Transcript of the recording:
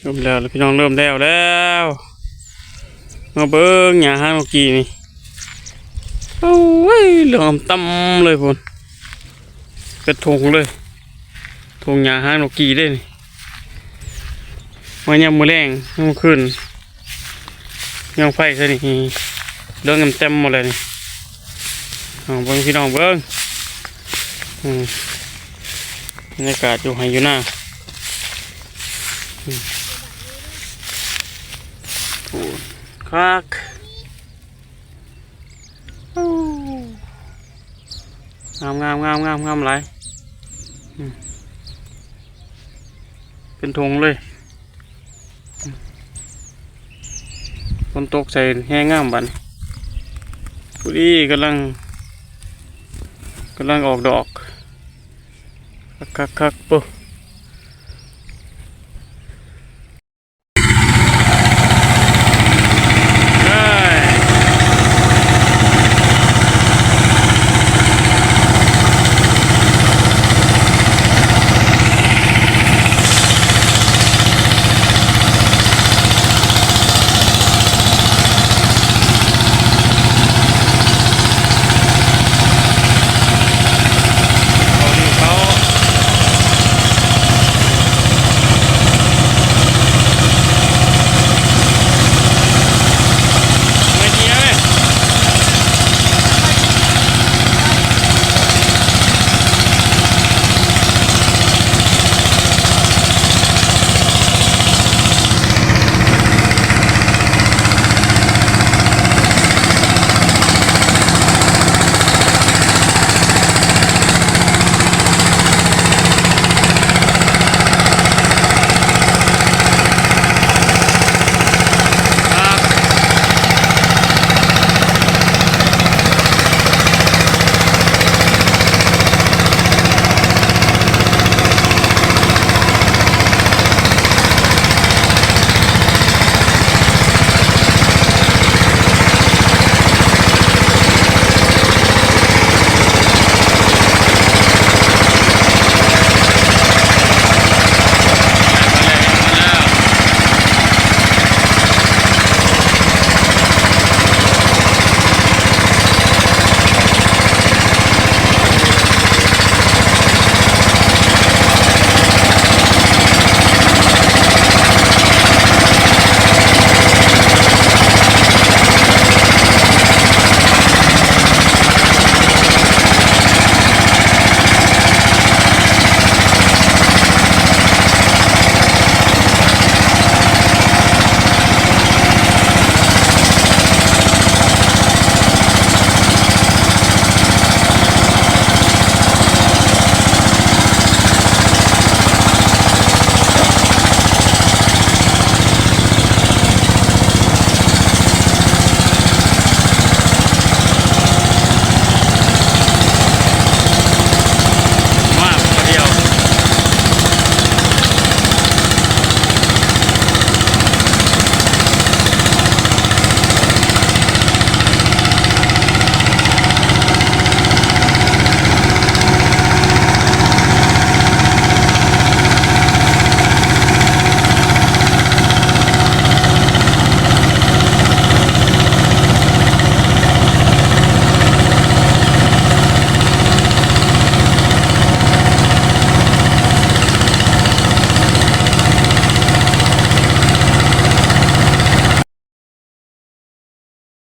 ເລີ່ມແລ້ວແລ້ວ ພີ່ນ້ອງ ເລີ່ມແລ້ວແລ້ວ. ມາເບິ່ງຫຍ້າຫາງນົກກີ່ນີ້ ໂອ້ຍ ເຫຼືອງອຳຕຳເລີຍພຸ້ນ ເປັນທົ່ງເລີຍ ທົ່ງຫຍ້າຫາງນົກກີ່ເດ້ນີ້. ມາຍາມມື້ແລງ ຍາມມື້ຄືນ ຍ່າງໄຟໃສ່ນີ້ ເຫຼືອງເຕັມໝົດແລ້ວນີ້. ເອົາເບິ່ງ ພີ່ນ້ອງເບິ່ງ ອືມ ບັນຍາກາດຢູ່ໄຮ່ຢູ່ນາ ອືມ ໂອ້ ຄັກ ໂອ້ ງາມໆໆໆ ງາມຫຼາຍ ອືມ ເປັນທົ່ງເລີຍ. ຝົນຕົກໃສ່ແຮງງາມບາດນີ້ ພໍດີກຳລັງ ກຳລັງອອກດອກ ຄັກໆໆ ໂອ້